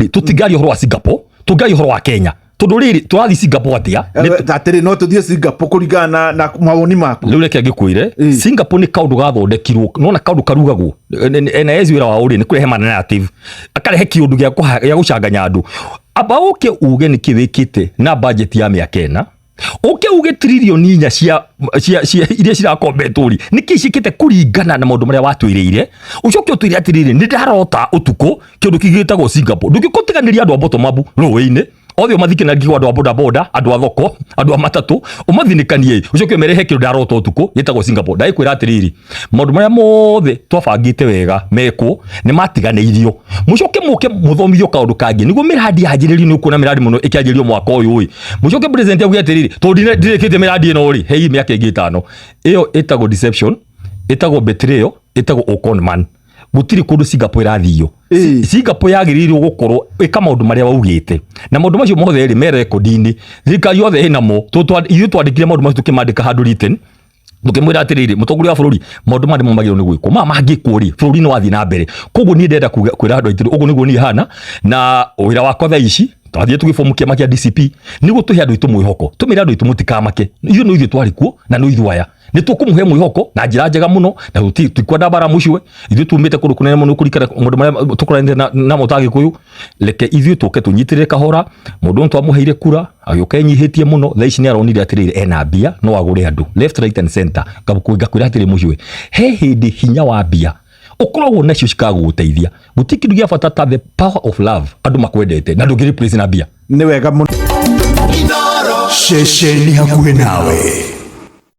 Tũtingaria ũhoro wa Singapore, tũngaria ũhoro wa Kenya, tondũ rĩrĩ tũrathiĩ Singapore atĩa? Atĩrĩ, no tũthiĩ Singapore kũringana na mawoni maku? Rĩu reke ngĩkwĩre. Singapore nĩ kaũndũ gathondekirwo, nona kaũndũ karugagwo. NIS wĩra wao rĩ nĩ kũrehe ma narrative, akarehe kĩũndũ gĩa gũcanganya andũ. Amba ũke uge nĩkĩ wĩkĩte na budget ya mĩaka 4, ũke uge 4 trillion cia iria cirakombetwo rĩ nĩkĩ ciĩkĩte kũringana na maũndũ marĩa watwĩrĩire. Ũcoke ũtwĩre atĩrĩrĩ, nĩ ndarota ũtukũ kĩũndũ kĩngĩ gĩtagwo Singapore. Ndũngĩkũtiganĩria andũ a bottom up rũĩ-inĩ othe ũmathike na ngigo, andũ a boda boda, andũ a thoko, andũ a matatũ, ũmathinĩkanie, ũcoke ũmerehe kĩndũ ndarota ũtukũ gĩtagwo Singapore. Ndagĩkwĩra atĩrĩrĩ, maũndũ marĩa mothe twabangĩte wega mekwo nĩ matiganĩirio. Mũcoke mũke mũthomithio kaũndũ kangĩ nĩguo mĩrandi yanjĩrĩrio. Nĩ ũkuona mĩrandi mũno ĩkĩanjĩrĩrio mwaka ũyũ ĩ. Mũcoke president auge atĩrĩrĩ, tondũ ndirĩkĩtie mĩrandi ĩno rĩ, hei mĩaka ĩngĩ 5. Ĩyo ĩtagwo deception, ĩtagwo betrayal, ĩtagwo con man. Gũtirĩ kũndũ Singapore ĩrathio. Singapore yagĩrĩirwo gũkorwo ĩka maũndũ marĩa waugĩte, na maũndũ macio mothe rĩ me rekondi-inĩ, thirikari yothe ĩnamo. Ithuĩ twandĩkire maũndũ macio, tũkĩmandĩka handũ written, tũkĩmwĩra atĩrĩrĩ, mũtongoria wa bũrũri, maũndũ maya nĩmo magĩrĩirwo nĩ gwĩkwo, maya mangĩkwo rĩ, bũrũri nĩ wathiĩ na mbere. Koguo niĩ ndĩrenda kwĩra andũ aitũ ũguo nĩguo niĩ hana na wĩra wakwa thaa ici. Twathiĩ tũgĩbomu kĩama kĩa DCP nĩguo tũhe andũ aitũ mwĩhoko, tũmĩre andũ aitũ mũtikamake, ithuĩ no ithuĩ twarĩ kuo na no ithuĩ aya nĩ tũkũmũhe mwĩhoko na njĩra njega mũno, na tutikwenda mbara mũcue. Ithuĩ tumĩte kũndũ kũnene mũno kũrikana maũndũ marĩa tũkoranĩte namo ta Gĩkũyũ. Reke ithuĩ tũke tũnyitĩrĩre kahora mũndũ ũyũ twamũheire kura, agĩũka enyihĩtie mũno. Thaa ici nĩ aronire atĩrĩrĩ, ena mbia, no agũre andũ left, right and center. Ngakwĩra atĩrĩ mũcue, he hĩndĩ hinya wa mbia ũkoragwo nacio cikagũgũteithia. Gũtirĩ kĩndũ gĩa bata ta the power of love, andũ makwendete na ndũngĩ replace na mbia. Nĩ wega mũno. Ceceni hakuhĩ nawe.